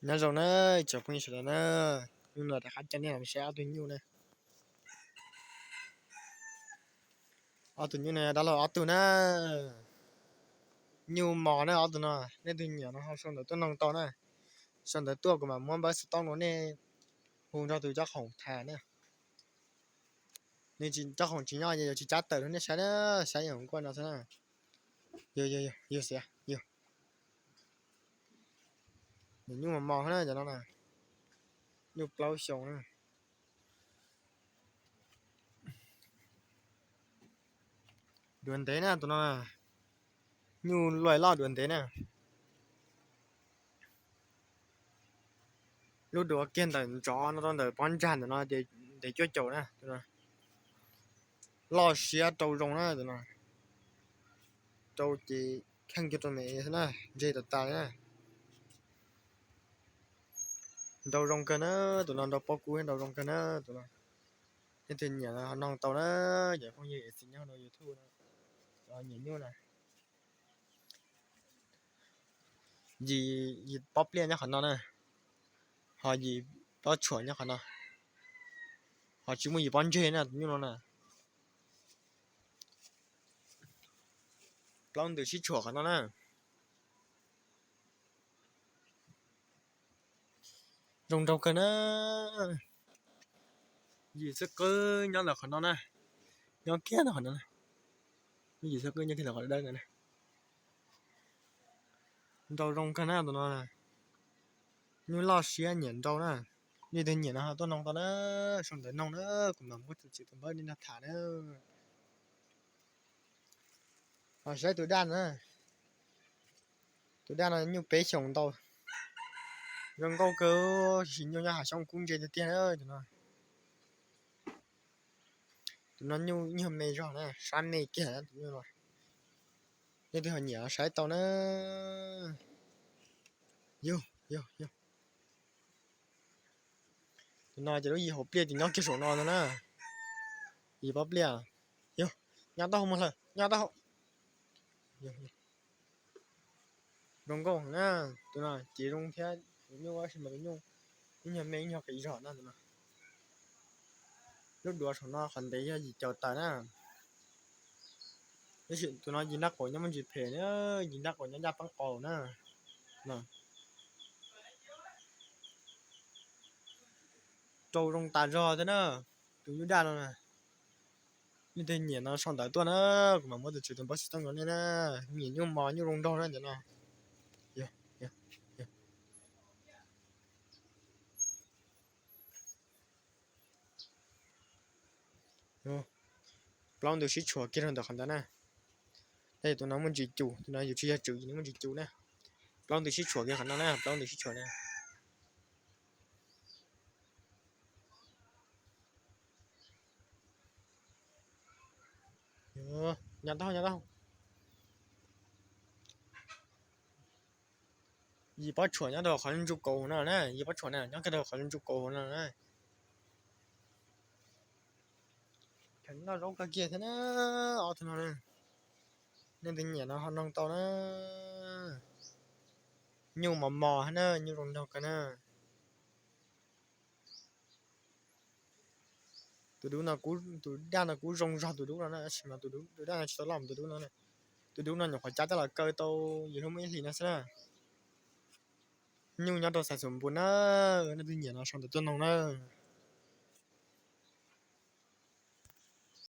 Nyob zoo na, tsoom phooj ywg sawv daws na, hnub no rov qab coj nej los saib ob tug nyuj na. Ob tug nyuj no dab laug ob tug na. Nyuj mos na ob tug no, nej tus nyiam no ho sau ntawv tuaj noog tau na. Sau ntawv tuaj kuv mam muab npawb xov tooj rau nej, hu nrog tus cob qhoom tham na. Nws cob qhoom tsis nyob, yog tsis cab tawm rau nej saib na, saib yog nkuaj no xwb na. Yog, yog, yog, yog xwb, yog. Nyuj mos mos na cov no na, nyuj plaub xyoo na. Duav ntev na tus no, nyuj luaj loj duav ntev na. Lub duav kiag ntawm ntsov no rau ntawm pob ntsag ntawm no ntev cuaj caum na. Loj siab rau zoo na tus no. Rau ces kheej kiag rau me xwb na, ntseg tas tas li na. Nrau zoo kawg na, tus no nrau pob kub nrau zoo kawg na tus no. Nej tus nyiam ho noog tau na, cov phooj ywg txiv nyob rau YouTube no, nyiam nyuj na. Yim, yim pob pliaj nyob qhov no na, ho yim pob tshuam nyob qhov no, ho tsis muaj yim pob ntseg na tus nyuj no na. Plaub ntws sib tshuam qhov no na. Zoo nraug kawg na. Yim xwb qwb nyob ntawm qhov no na, nyob kiag ntawm qhov no, yim xwb qwb nyob kiag ntawm qhov dawb na. Nrau zoo kawg na tus no, nyuj loj siab nyiam nrau na. Nej tus nyiam no ho tuaj noog tau na, sau ntawv noog na, kuv mam muab tus tswv tus npawb nej nrog tham na. Ho saib tus daj no, tus daj no nyuj peb xyoos ntau, zoo nkauj kawg, sim nyuj nyob hav xyoob kub ntse tiag tiag na tus no. Tus no nyuj nyuag me zog na, sab me kiag tus nyuj no. Nej tus ho nyiam saib tau na. Yog, yog, yog. Tus no ces lub yim hauv pliaj ces nyob kiag saum no ntag na. Yim pob pliaj. Yog, nyob taub hau mus hlawm, nyob taub hau. Zoo nkauj na, tus no ces zoo thiab, tus nyuj tab sis mas tus nyuj ib nyuag me ib nyuag qis zog na tus no. Lub duav saum no qhov ntev yog yim caum tawm na. Tab sis tus no yim nrab qaum nyob muaj ntsis phem na, yim nrab qaum nyob ncaj peeb qaum na. Rau zoo tas zog thiab na, tus nyuj daj no na. Nej tus nyiam no sau ntawv tuaj na, kuv mam muab tus tswv tus npawb xov tooj rau nej na. Nyiam nyuj mos nyuj zoo nraug na ntawm no. Plaub ntws sib tshuam kiag rau ntawm qhov ntawd na. Tab sis tus no muaj ntsis cum, tus no yus tsis yog tswv ces nws muaj ntsis cum na. Plaub ntws sib tshuam kiag qhov no na, plaub ntws sib tshuam na. Nyob taub hau, nyob taub hau. Yim pob tshuam nyob rau qhov ntsuj kaus hauv no na, yim pob tshuam na nyob kiag rau qhov ntsuj kaus hauv no na. Noj zaub kawg kiag thiab na, ob tug no na. Nej tus nyiam no ho noog tau na. Nyuj mos mos thiab na, nyuj zoo nraug kawg na. Tus dub no, tus daj no kuj zoo zog tus dub no na, tab sis mas tus daj no tsis tau loj tus dub no. Tus dub no nyuam qhuav cab coj los kaw tau yus hnub muaj ib hlis no xwb na. Nyuj nyob rau xav xum npus na, nej tus nyiam no sau ntawv tuaj noog na.